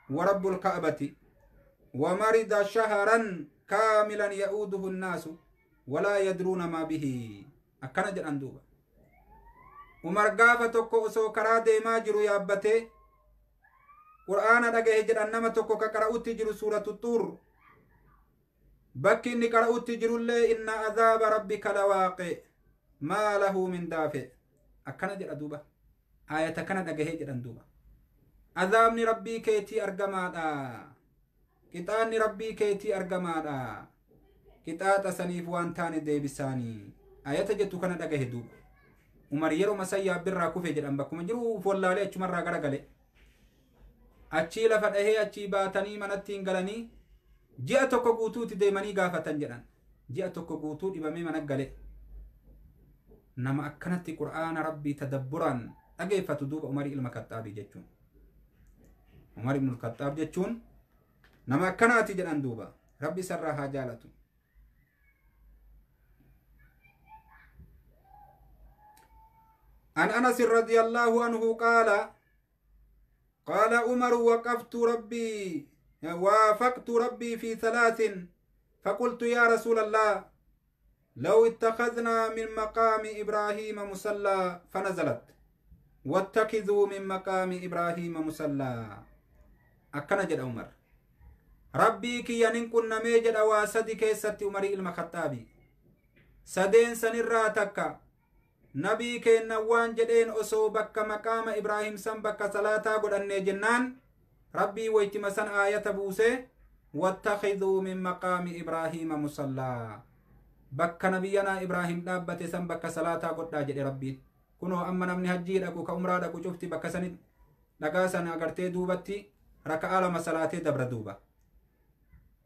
ورب الكعبة. ومرض شهرا كاملا يعوده الناس ولا يدرون ما به. أكنا جران دوبا عمر غافة tokko osoo karaa deemaa jiru yaabbatee qur'aana dhagahe jedhan nama tokko ka qara'utti jiru suuratu Xuur bakki inni qara'utti jirullee inna azaaba rabbika lawaaqi maa lahu min daafi akkana jedha duuba aayata kana dhagahee jedhan duuba azaabni rabbii keetii argamaadha qixaanni rabbii keetii argamaadha qixaaxa saniif waan taane deebisaanii ayata jettu kana dhagahe duuba Umar yeroo masayyaa birraa kufe jedhan bakkuma jiru wallaalee achumarraa garagale achii lafa dhahee achii baatanii manatti hin galanii ji'a tokko guutuutti deemanii gaafatan jedhan ji'a tokko guutuu dhibamee mana gale nama akkanatti qur'aana rabbii tadabburaan dhageeffatu duuba Umar ilma Kaxxaabii jechuun Umar ibn al-Khattaab jechuun nama akkanaati jedhan duuba rabbi sarraa haa jaalatu. عن أنس رضي الله عنه قال قال عمر وقفت ربي وافقت ربي في ثلاث فقلت يا رسول الله لو اتخذنا من مقام إبراهيم مصلى فنزلت واتخذوا من مقام إبراهيم مصلى. أكنا جد عمر ربي كي ينكن ميجد أواسدي كيست عمر المخطابي سدين سنرا تكا نبي كي نوان جدين أسو بك مقام إبراهيم سن بك صلاة قد أني جنان ربي ويتمسن آية بوسي واتخذوا من مقام إبراهيم مصلى بك نبينا إبراهيم دابت سن بك صلاة قد جد ربي كنو أما نمني هجي لكو كأمرا لكو شفتي بك سن لقاسن أغرتي دوبتي ركع لما صلاة دبر دوبا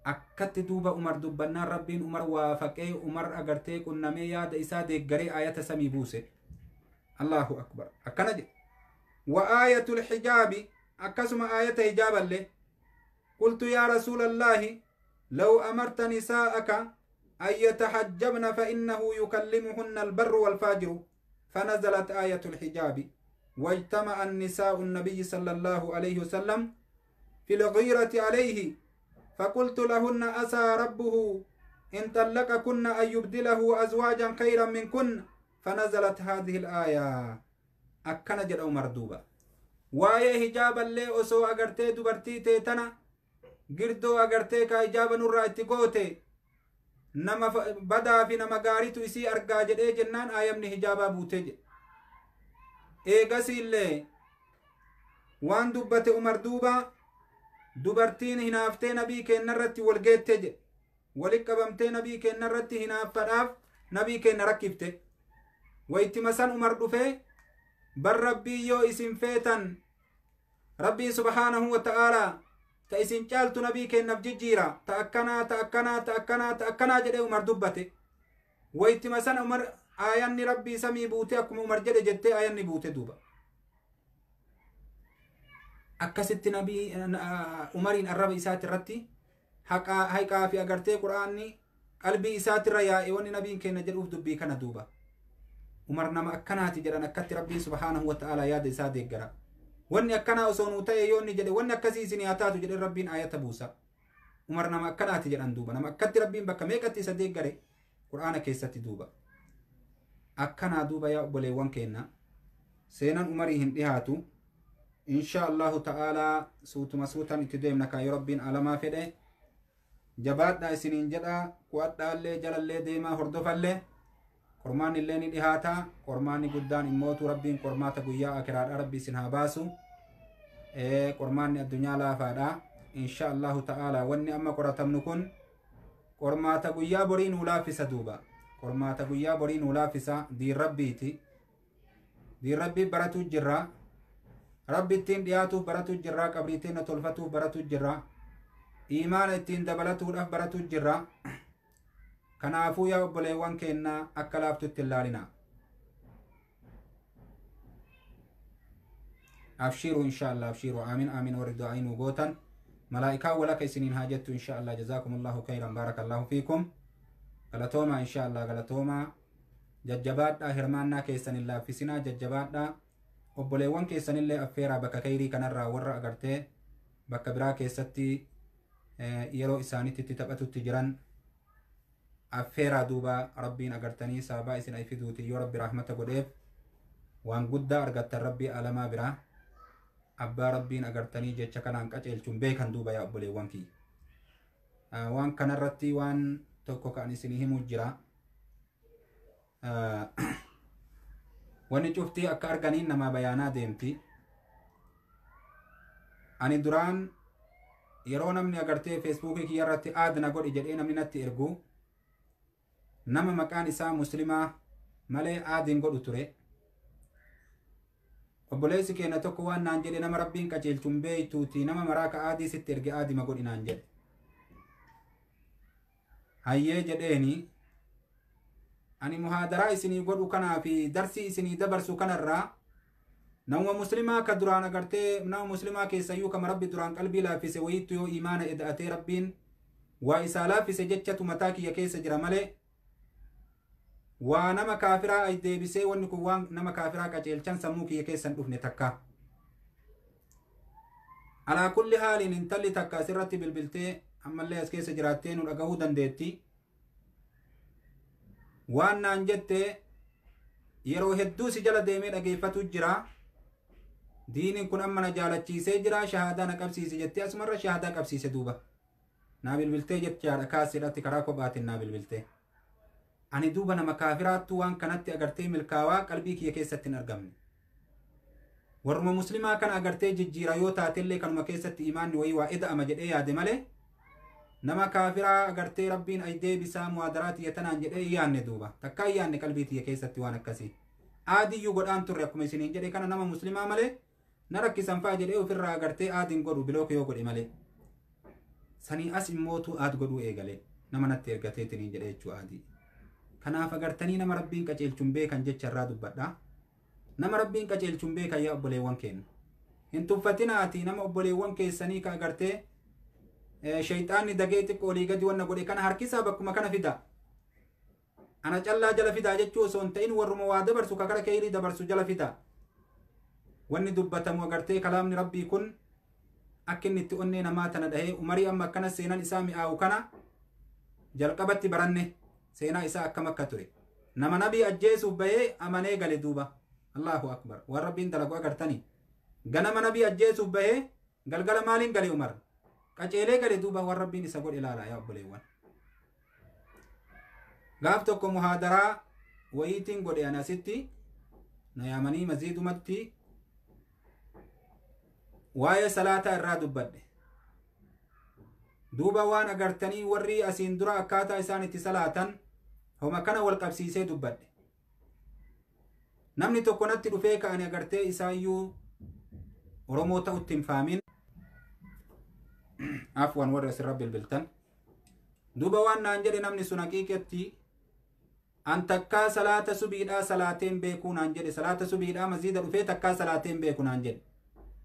akkatti duuba Umar dubbannaan rabbiin Umar waafaqee Umar agartee qunnamee yaada isaa deeggaree ayata samii buuse. Allahu akbar. Akkana jedhe. Wa aayatul hijaabi akkasuma ayata hijaaballee qultu yaa rasuulallaahi law amarta nisaa'aka an yatahajjabna fa innahu yukallimuhunna albarru walfaajiru فنزلت آية الحجاب واجتمع النساء النبي صلى الله عليه وسلم في الغيرة عليه فقلت لهن أسى ربه إن طلقكن أن يبدله أزواجا خيرا منكن فنزلت هذه الآية. أكن جد عمر دوبا واي حجاب اللي أسو أغرتي دبرتي تيتنا قردو أغرتي كحجاب نور اتقوتي نما بدا في نما غاريتو إسي أرقا جد إيه جنان آية من حجابا بوتي إيغسي اللي وان دبت عمر دوبا dubartiin hinaaftee nabii keenna irratti wal geette jedhe walitti qabamtee nabii keenna irratti hinaaffadhaaf nabii keenna rakkifte wayittima san Umar dhufee bar rabbii yoo isin feetan rabbiin subhaanahu wa ta'aalaa ta isin caaltu nabii keennaaf jijjiira ta akkanaa ta akkanaa ta akkanaa ta akkanaa jedhee Umar dubbate wayittima san Umar aayanni rabbii samii buute akkuma Umar jedhe jettee aayanni buute duuba akkasitti nabii Umariin arraba isaati irratti haqaa fi agartee qur'aanni qalbii isaatirra yaa'e wanni nabiin kenna jedhuuf dubbii kana duuba Umar nama akkanaati jedhan akkatti rabbiin subhaanahu wa ta'aalaa yaada isaa deeggara wanni akkanaa osoo nuu ta'e yoo inni jedhe wanni akkasii isin haa taatu jedhe rabbiin ayata buusa Umar nama akkanaati jedhan duuba nama akkatti rabbiin bakka meeqatti isa deeggare qur'aana keessatti duuba akkanaa duuba yaa obboleewwan keenna seenan Umarii hin dhihaatu إن شاء الله تعالى سوتما سوتان اتدوم نكا يربين على ما فده جبات دا سنين جدا قوات دا اللي جل اللي ديما هردف اللي قرمان اللي ندهاتا قرماني قدان اموتو ربين قرماتا قويا اكرار ربي سنها باسو قرماني الدنيا لا فادا إن شاء الله تعالى واني أما قراتم نكون قرماتا قويا برين ولافسة دوبا قرماتا قويا برين ولافسة دي ربيتي دي ربي براتو جرا ربي التين دياتو براتو جرا قبريتين تولفتو براتو جرا إيمان التين دبلتو الأف براتو جرا كنافو يا أبوليوان كينا أكلافتو التلالنا أبشيروا إن شاء الله أبشيروا آمين آمين وردوا عين وقوتا ملائكة ولا كيسنين هاجتو إن شاء الله جزاكم الله خيرا بارك الله فيكم غلطوما إن شاء الله غلطوما ججبات هرمانا كيسن الله في سنا ججبات obboleewwan keessanillee affeeraa bakka kayrii kanarraa warra agartee bakka biraa keessatti yeroo isaanitti itti taphatutti jiran affeeraa duuba rabbiin agartanii sababaa isin ay fiduuti yoo rabbi rahmata godheef waan guddaa argattan rabbii alamaa biraa abbaa rabbiin agartanii jecha kanaan qaceelchuun beekan duuba yaa obboleewwan kiyya waan kanarratti waan tokko kan isinii himuu jira wanni cuftii akka arganiin nama bayaanaa deemti ani duraan yeroo namni agartee feesbuukii kiyya irratti aadna godhi jedhee namni natti ergu nama maqaan isaa muslimaa malee aadiin godhu ture obboleessi keenya tokko waan naan jedhe nama rabbiin qajeelchuun beeytuuti nama maraaka aadii sitti erge aadima godhi naan jedhe hayyee jedheeni ani muhaadaraa isinii godhu kanaa fi darsii isinii dabarsu kanarraa nama muslimaa ka duraan agartee nama muslimaa keessayyuu kama rabbi duraan qalbii laaffise wayiittu yoo imaana eda'atee rabbiin waa isaa laaffise jechatu mataa kiyya keessa jira malee waa nama kaafiraa ay deebisee wanni kun waan nama kaafiraa qajeelchan sammuu kiyya keessan dhufne takka. Alaa kulli haaliin intalli takka asirratti bilbiltee ammallee as keessa jiraattee nu dhagahuu dandeetti. Waan naan jette yeroo hedduu si jala deemee dhageeffatu jira. Diiniin kun amma na jaalachiisee jira, shahaadaa na qabsiise jettee asumarra shahaadaa qabsiise duuba. Naa bilbiltee jechaadha kaasidhatti karaa kophaatiin naa bilbiltee. Ani duuba nama kaafiraattu waan kanatti agartee milkaawaa qalbii kiyya keessatti hin argamne. Warruma muslimaa kana agartee jijjiira yoo taatellee kanuma keessatti imaanni wayii waa eda'ama jedhee yaade malee nama kaafiraa agartee rabbiin ay deebisaa muwaadaraa tiyya tanaan jedhee hin yaanne duuba. Takkaa hin yaanne qalbii tiyya keessatti waan akkasii. Aadiyyuu godhaan turre akkuma isiniin jedhe kana nama muslimaa malee na rakkisan fa'a jedhee ofirraa agartee aadiin godhu bilook yoo godhe malee. Sanii as immootu aad godhuu eegale nama natti ergateetiniin jedhe jechuu aadii. Kanaaf agartanii nama rabbiin qajeelchuun beekan jecha irraa dubbadha. Nama rabbiin qajeelchuun beekan yaa obboleewwan keenya. Hin tuffatinaati nama obboleewwan keessanii ka agartee shayxaanni dagee xiqqoo olii gadi wanna godhe kana harkisaa bakkuma kana fida. Ana callaa jala fidaa jechuu osoo hin ta'in warruma waa dabarsu ka kara keeyrii dabarsu jala fida. Wanni dubbatamu agartee kalaamni rabbii kun akka inni itti onnee namaa tana dhahee umarii amma akkana seenan isaa mi'aawu kana jalqabatti baranne seenaa isaa akkam akka ture. Nama nabii ajjeesuuf bahee amanee gale duuba. Allahu akbar. Waan rabbiin dalagu agartanii. Ganama nabii ajjeesuuf bahee galgala maaliin gale Umar? Qaceelee gale duuba waan rabbiin isa godhe ilaala yaa obboleewwan. Gaaf tokko muhaadaraa wayiitiin godhe ani asitti na yaamanii maziidumatti waa'ee salaataa irraa dubbadhe. Duuba waan agartanii warri asiin dura akkaataa isaan itti salaatan homa kana wal qabsiisee dubbadhe. Namni tokko natti dhufee ka'ani agartee isaayyuu Oromoo ta'utti hin faamin. Afwan warri asirra bilbiltan. Duuba waan naan jedhe namni sun haqiiqatti an takkaa salaata subiidhaa salaateen beekuu naan jedhe. Salaata subiidhaa maziida dhufee takkaa salaateen beeku naan jedhe.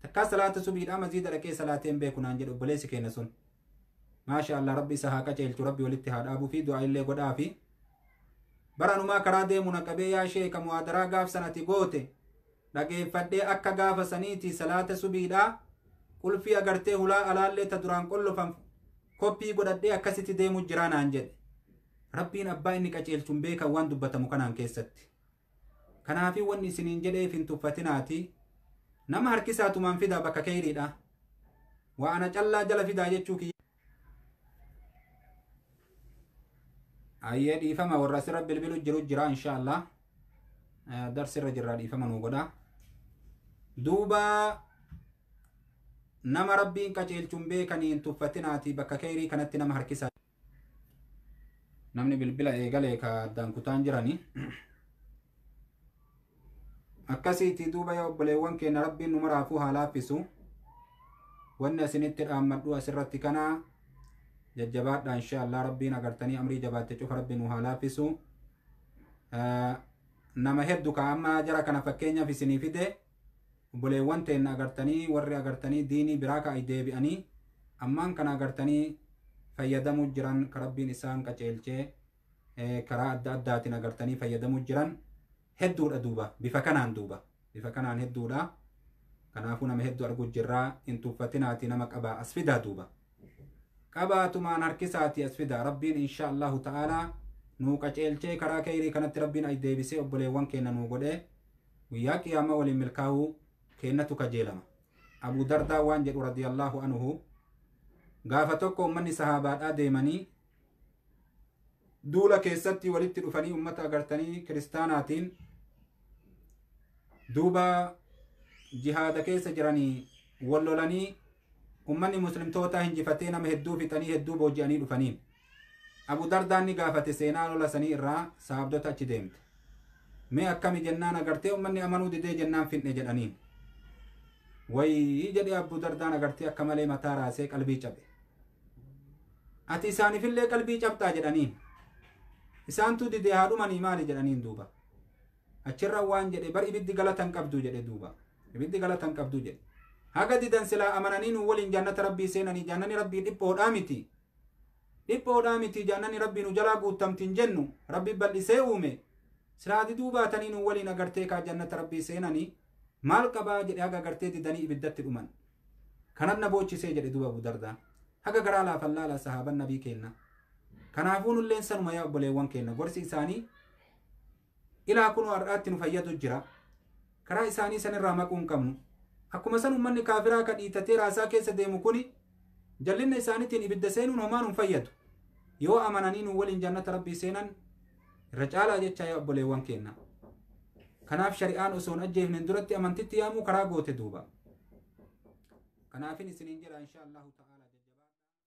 Takkaa salaata subiidhaa maziida dhaqee salaateen beeku naan jedhe obboleessi keenya sun. Maasha Allah rabbi isa haa qajeelchu rabbi walitti haa dhaabuu fi du'aa illee godhaa fi baranumaa karaa deemu na qabee yaa sheeka muhaadaraa gaaf sanati goote dhageeffadhee akka gaafa saniiti salaata subiidhaa qulfii agartee hulaa alaallee ta duraan qollofan koppii godhadhee akkasitti deemu jiraa naan jedhe. Rabbiin abbaa inni qajeelchuun beekan waan dubbatamu kanaan keessatti. Kanaafii wanni isiniin jedheef hin tuffatinaati. Nama harkisaatumaan fidaa bakka keeyriidha. Waa ana callaa jala fidaa jechuu kiyya. Ayyee dhiifama warra asirra bilbilu jiru jira inshaallah. Darsirra jirra dhiifama nuu godha. Duuba nama rabbiin qajeelchuun beekanii hin tuffatinaati bakka keeyrii kanatti nama harkisaa. Namni bilbila eegalee ka addaan kutaan jirani. Akkasiiti duuba yaa obboleewwan keenya rabbiin nu maraafuu haa laaffisu. Wanni asinitti dhaammadhu asirratti kana jajjabaadha inshaallah rabbiin agartanii amrii jabaatte cufa rabbiin nu haa laaffisu. Nama heddu ka amma jara kana fakkeenyaaf isinii fide obboleewwan teenna agartanii warri agartanii diinii biraa ka deebi'anii ammaan kana agartanii fayyadamuu jiran ka rabbiin isaan qajeelchee karaa adda addaatiin agartanii fayyadamuu jiran hedduudha duuba bifa kanaan duuba bifa kanaan hedduudha. Kanaafuu nama hedduu arguu jirraa hin tuffatinaati nama qabaa as fidaa duuba. Qabaatumaan harkisaati as fidaa rabbiin insha Allahu ta'aalaa nuu qajeelchee karaa keeyrii kanatti rabbiin ay deebisee obboleewwan keenya nuu godhee guyyaa qiyaamaa waliin milkaa'uu kennatu kajeelama. Abu Dardaa waan jedhu radiyallahu anhu gaafa tokko ummanni sahaabaadhaa deemanii duula keessatti walitti dhufanii ummata agartanii kiristaanaatiin duuba jihaada keessa jiranii wal lolanii ummanni muslimtoota hinjifatee nama hedduu fixanii hedduu booji'anii dhufaniin. Abu Dardaan ni gaafate seenaa lola sanii irraa sahaabdota achi deemte. Mee akkami jennaan agartee ummanni amanuu didee jennaan finne jedhaniin. Wayii jedhee Abu Dardaan agartee akka malee mataa raasee qalbii cabe. Ati isaaniifillee qalbii cabxaa jedhaniin. Isaantu didee haa dhumanii maali jedhaniin duuba. Achirra waan jedhe bar ibiddi galatan qabdu jedhe duuba. Ibiddi galatan qabdu jedhe. Haga didan silaa amananii nu waliin jannata rabbii seenanii jannanni rabbii dhiphoodhaa miti. Dhiphoodhaa miti jannanni rabbii nu jalaa guuttamtiin jennu rabbi bal'isee uume. Silaa diduu baatanii nu waliin agartee kaa jannata rabbii seenanii maal qabaa jedhe haga agartee didanii ibiddatti dhuman. Kanan na boochisee jedhe duba Abu Dardaan. Haga garaa laafan laalaa sahaaban nabii kenna. Kanaafuu nulleen sanuma yaa obboleewwan kenna gorsi isaanii ilaa kunoo har'aatti nu fayyadu jira. Karaa isaanii sanirraa maquu hin qabnu. Akkuma san ummanni kaafiraa ka dhiitatee raasaa keessa deemu kuni jallinna isaaniitiin ibidda seenuun homaan hin fayyadu. Yoo amananii nu waliin jannata rabbii seenan irra caalaa jecha yaa obboleewwan kenna. Kanaaf shari'aan osoo hin ajjeefneen duratti amantitti yaamuu karaa goote duuba. Kanaafin isiniin jedha insha Allahu ta'ala.